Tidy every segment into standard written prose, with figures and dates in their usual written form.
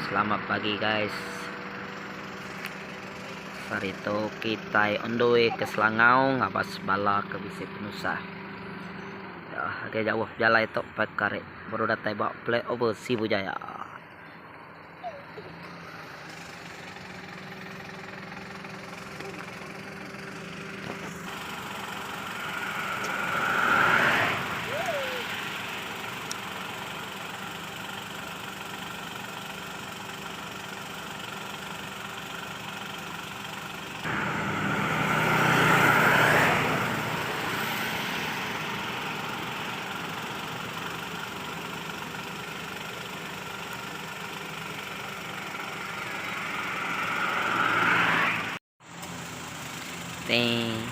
Selamat pagi guys. Sehari tu kitai on the way ke Selangau ngabas bala ke bisi penusah. Agi jauh pejalai tu pai kari baru datai ba flyover Sibu Jaya. Ting.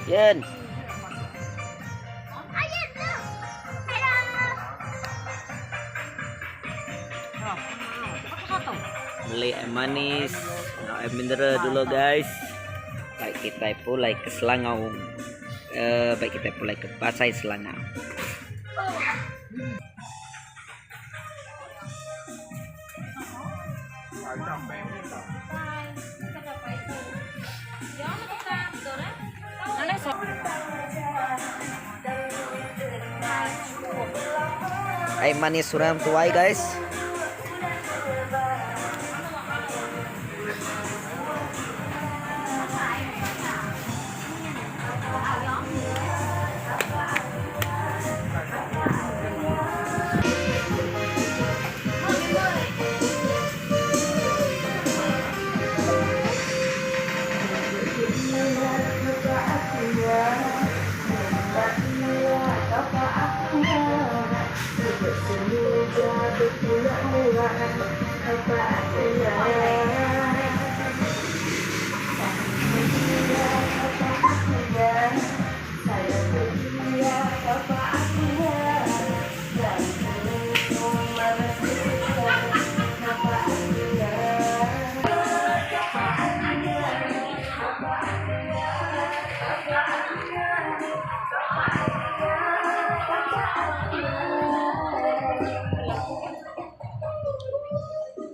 Yen. Beli air manis, air mineral dulu guys. Baik kita pulai ke Selangau. Uh, baik kita pulai ke Pasai Selangau. Ai manis orang tuai guys.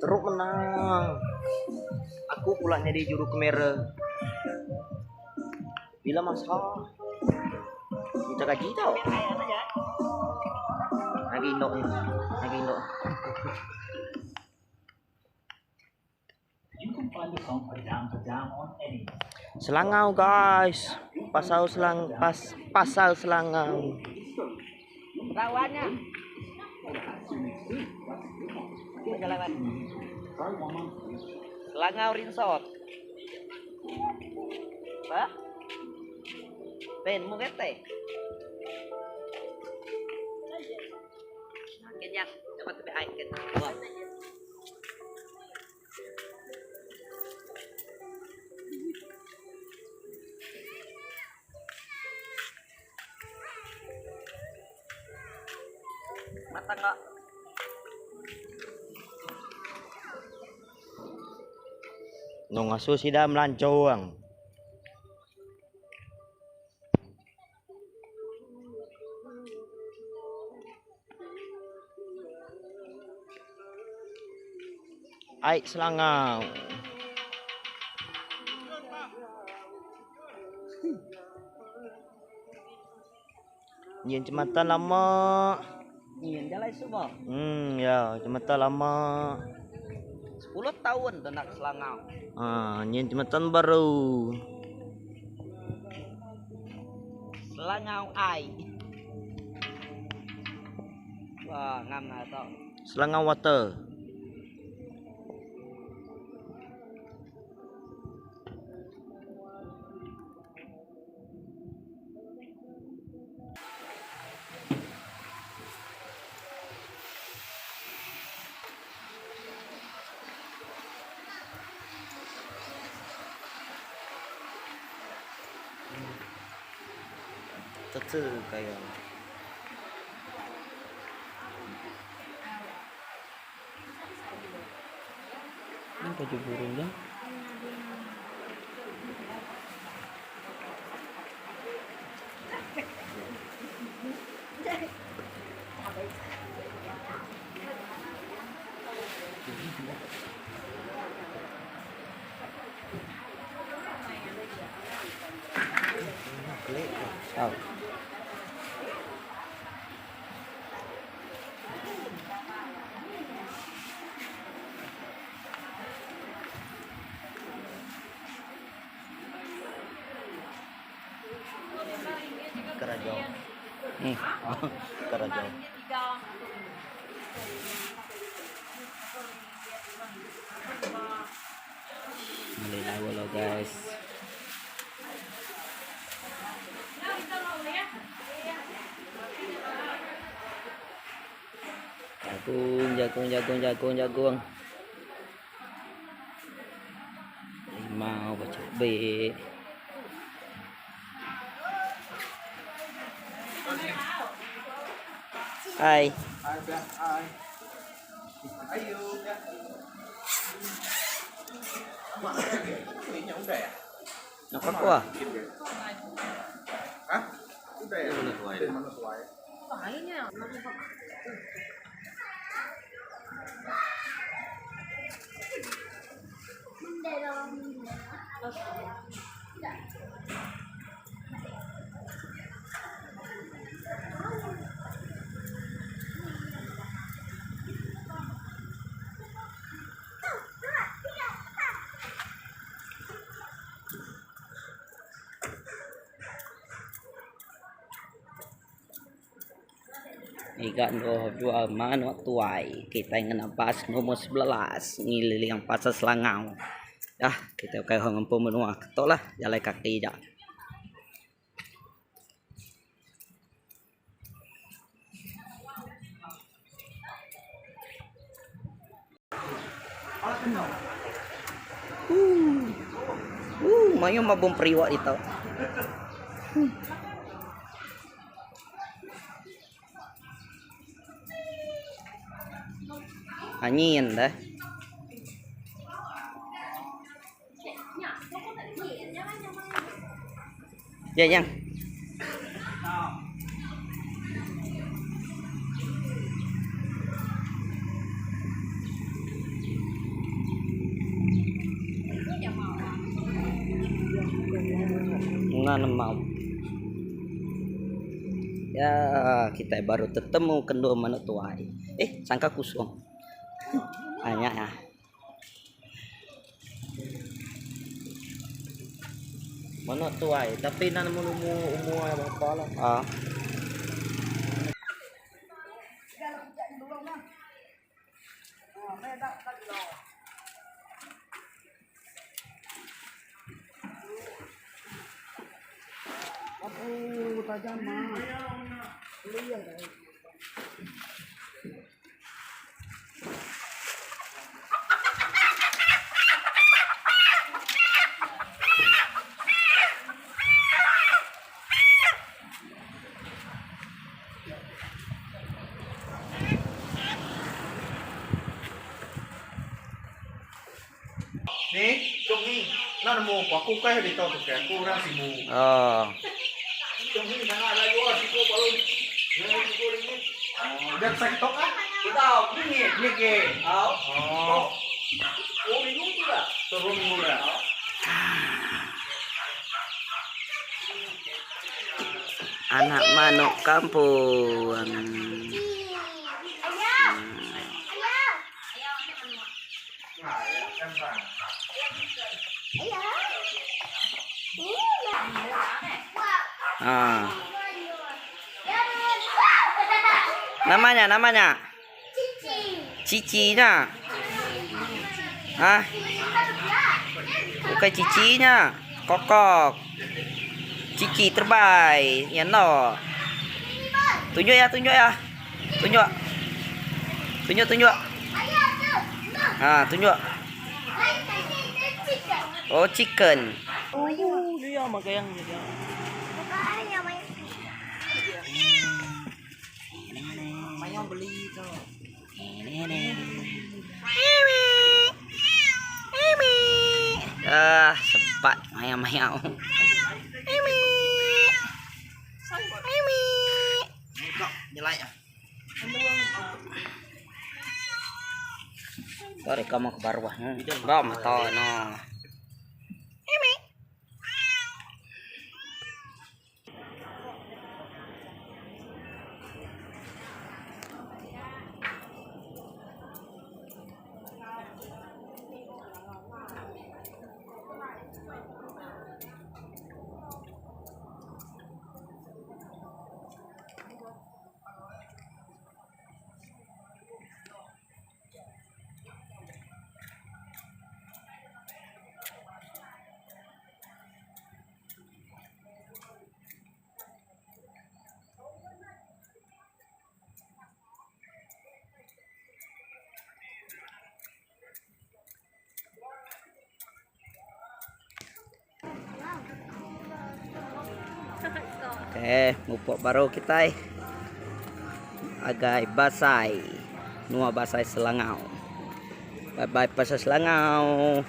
Teruk menang. Aku pula nyadi juru kamera. Bila masa minta gaji tau. Lagi indok ni. Lagi indok. Selangau guys. Pasal selang pas pasal Selangau. Lawannya. Selangau Resort. Ba? Ben mu kete. Kenya, dapat lebih air kan. Wah. Mata enggak? Nung ngasuh sida melancong. Ai Selangau. Nyin jematan lama. Nyin jalai suba. Ya, jematan lama. 10 tahun dah nak Selangau. Ha, nyin jematan baru. Selangau ai. Wah, ngam lah tu. Selangau water. Tetu kaya. Ini baju burung nya. Oh. Kerajau. Kerajau. Malinaw lo guys. Jagung, jagung, jagung, jagung, jagung. Limau, cabai. Hai. Hai. Ayo. Nak kuah? Hah? Udah ya? Mana tuai? Ngiga endur jual manuk tuai kitai ngena bas nombor 11 ngililing pasar Selangau. Dah kitai ukai ho ngempu menua ketu lah jalai kaki ja. Ooh, mayuh mabung periwak ditu. Anyin deh. Ya, yang. Bunga nemau. Ya, kita baru tetemu kendua manuk tuai. Eh, sangka kusung. Hanya ya. Manuk tuai, tapi enda nemu nemu umur iya berapa lah. Ah. Ni, Chong Hing. Nak nemu aku aku kai di tau tu aku orang Sibu. Oh. Chong Hing sangat laju ah siku baru. Oh, dia TikTok ah? Tahu, ni ni ke. Oh. Anak manuk kampung. Ha. Namanya, namanya. Cici. Cici nya. Ha? Bukan cici nya. Kokok. Cici terbai. Ya no. Tunjuk ya, tunjuk ya. Tunjuk. Tunjuk, tunjuk. Ha, tunjuk. Oh, chicken. Oh, dia makayang dia. Mayang beli tu. Ah, sempat mayang-mayang. Nyelai ah. Sorry, kamu ke bawah. Ba mata no. Okay, mupuk baru kitai agai Basai, menua Basai Selangau. Bye bye Pasar Selangau.